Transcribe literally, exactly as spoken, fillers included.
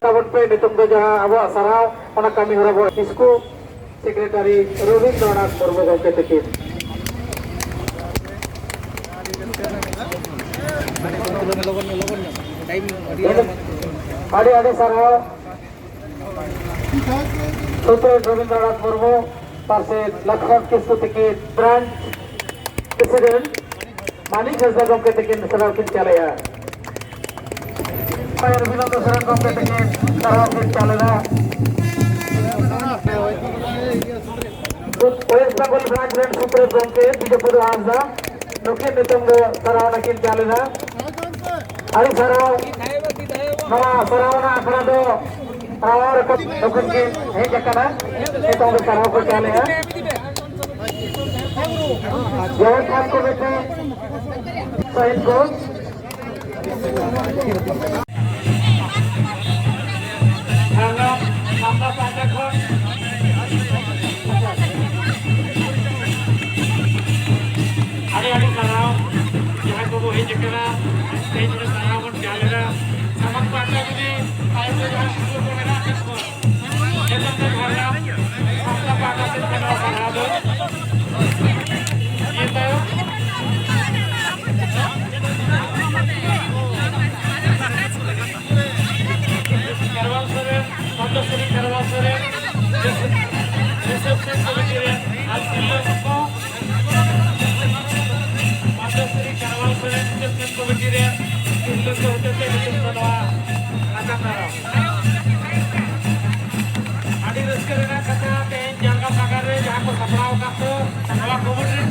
ᱛᱟᱵᱚᱱ ᱯᱮ ᱱᱤᱛᱚᱝ ᱫᱚ ᱡᱟᱦᱟᱸ ᱟᱵᱚᱣᱟᱜ ᱥᱟᱨᱦᱟᱣ, ᱚᱱᱟ ᱠᱟᱹᱢᱤ ᱦᱚᱨᱟ ᱵᱚ ᱠᱤᱥᱠᱩ, ᱥᱮᱠᱨᱮᱴᱟᱨᱤ ᱨᱚᱵᱤᱱᱫᱨᱚᱱᱟᱛᱷ ᱢᱩᱨᱢᱩ ᱜᱚᱢᱠᱮ ᱛᱟᱹᱠᱤᱱ᱾ ᱞᱚᱜᱚᱱ ᱧᱚᱜ, ᱞᱚᱜᱚᱱ ᱧᱚᱜ, ᱴᱟᱭᱤᱢ ᱟᱹᱰᱤ ᱟᱹᱰᱤ ᱟᱹᱰᱤ ᱥᱟᱨᱦᱟᱣ ᱥᱩᱛᱨᱮᱛ ᱨᱚᱵᱤᱱᱫᱨᱚᱱᱟᱛᱷ ᱢᱩᱨᱢᱩ, ᱯᱟᱨᱥᱮᱛ ᱞᱚᱠᱷᱢᱚᱱ ᱠᱤᱥᱠᱩ ᱛᱤᱠᱤᱱ, ᱵᱨᱟᱧᱪ ᱯᱨᱮᱥᱤᱰᱮᱱᱴ ᱢᱟᱹᱱᱤᱡ ᱦᱟᱸᱥᱫᱟ ᱜᱚᱢᱠᱮ ᱛᱤᱠᱤᱱ ᱥᱟᱨᱦᱟᱣ ᱠᱤᱱ ᱪᱟᱞᱮᱭᱟ᱾ ᱨᱚᱵᱤᱱᱫᱨᱚ ᱥᱚᱨᱮᱱ ᱜᱚᱢᱠᱮ ᱛᱤᱠᱤᱱ ᱥᱟᱨᱦᱟᱣ ᱠᱤᱱ ᱪᱟᱞᱮᱭᱟ᱾ ᱣᱮᱥᱴ ᱵᱮᱝᱜᱚᱞ ᱵᱨᱟᱧᱪ ᱨᱮᱱ ᱥᱩᱛᱨᱮᱛ ᱜᱚᱢᱠᱮ ᱵᱤᱡᱚᱭ ᱯᱚᱫᱚ ᱦᱟᱸᱥᱫᱟ, ᱱᱩᱠᱤᱱ ᱱᱤᱛᱚᱝ ᱫᱚ ᱥᱟᱨᱦᱟᱣ ᱱᱟᱹᱠᱤᱱ ᱪᱟᱞᱮᱭᱟ᱾ ᱟᱹᱰᱤ ᱥᱟᱨᱦᱟᱣ᱾ ᱱᱚᱣᱟ ᱥᱟᱨᱦᱟᱣᱱᱟ ᱟᱠᱷᱲᱟ ᱫᱚ ᱥᱟᱨᱦᱟᱣ ᱨᱟᱠᱟᱵ ᱱᱩᱠᱤᱱ ᱠᱤᱱ ᱦᱮᱡ ᱟᱠᱟᱱᱟ᱾ ᱱᱤᱛᱚᱝ ᱫᱚ ᱥᱟᱨᱦᱟᱣ ᱠᱚ ᱪᱟᱞᱮᱜᱼᱟ᱾ ᱡᱚᱭ ᱠᱷᱟᱱ ᱠᱚᱢᱤᱴᱤ ᱥᱟᱹᱦᱤᱫ ᱠᱚ᱾ ᱥᱟᱨᱦᱟᱣ ᱥᱟᱶᱛᱟ ᱯᱟᱦᱴᱟ ᱠᱷᱚᱱ ᱟᱹᱰᱤ ᱟᱹᱰᱤ ᱥᱟᱨᱦᱟᱣ᱾ ᱡᱟᱦᱟᱸᱭ ᱠᱚᱠᱚ ᱦᱮᱡ ᱟᱠᱟᱱᱟ, ᱛᱮᱦᱮᱧ ᱱᱚᱰᱮ ᱥᱟᱨᱦᱟᱣ ᱵᱚᱱ ᱪᱟᱞ ᱮᱫᱟ᱾ ᱥᱟᱢᱟᱝ ᱯᱟᱦᱴᱟ ᱡᱩᱫᱤ ᱛᱟᱭᱚᱢ ᱨᱮ ᱡᱟᱦᱟᱸᱭ ᱥᱤᱥᱩ ᱠᱚ ᱢᱮᱱᱟᱜ ᱟᱠᱟᱫ ᱠᱚᱣᱟ, ᱡᱚᱛᱚ ᱠᱚ ᱥᱟᱨᱦᱟᱣ, ᱥᱟᱢᱟᱝ ᱯᱟᱦᱴᱟ ᱥᱮᱫ ᱠᱷᱚᱱ ᱱᱚᱣᱟ ᱥᱟᱨᱦᱟᱣ ᱫᱚ᱾ ᱤᱱᱟᱹ ᱛᱟᱭᱚᱢ ᱠᱷᱮᱨᱣᱟᱞ ᱥᱚᱨᱮᱱ, ᱯᱚᱫᱢᱚᱥᱨᱤ ᱠᱷᱮᱨᱣᱟᱞ ᱥᱚᱨᱮᱱ, ᱨᱤᱥᱮᱯᱥᱚᱱ ᱠᱚᱢᱤᱴᱤ ᱨᱮᱱ ᱟᱨ ᱛᱤᱨᱞᱟᱹ ᱠᱚ, ᱯᱚᱫᱢᱚᱥᱨᱤ ᱠᱷᱮᱨᱣᱟᱞ ᱥᱚᱨᱮᱱ, ᱨᱤᱥᱮᱯᱥᱚᱱ ᱠᱚᱢᱤᱴᱤ ᱨᱮᱱ ᱛᱤᱨᱞᱟᱹ ᱠᱚ ᱦᱚᱛᱮᱛᱮ ᱱᱤᱛᱚᱜ ᱫᱚ ᱱᱚᱣᱟ ᱟᱪᱟᱨ ᱫᱟᱨᱟᱢ᱾ ᱟᱹᱰᱤ ᱨᱟᱹᱥᱠᱟᱹ ᱨᱮᱱᱟᱜ ᱠᱟᱛᱷᱟ, ᱛᱮᱦᱮᱧ ᱡᱷᱟᱲᱜᱨᱟᱢ ᱱᱟᱜᱟᱨ ᱨᱮ ᱡᱟᱦᱟᱸ ᱠᱚ ᱥᱟᱯᱲᱟᱣ ᱟᱠᱟᱫ ᱠᱚ, ᱱᱚᱣᱟ ᱠᱚᱢᱤᱴᱤ ᱨᱮᱱ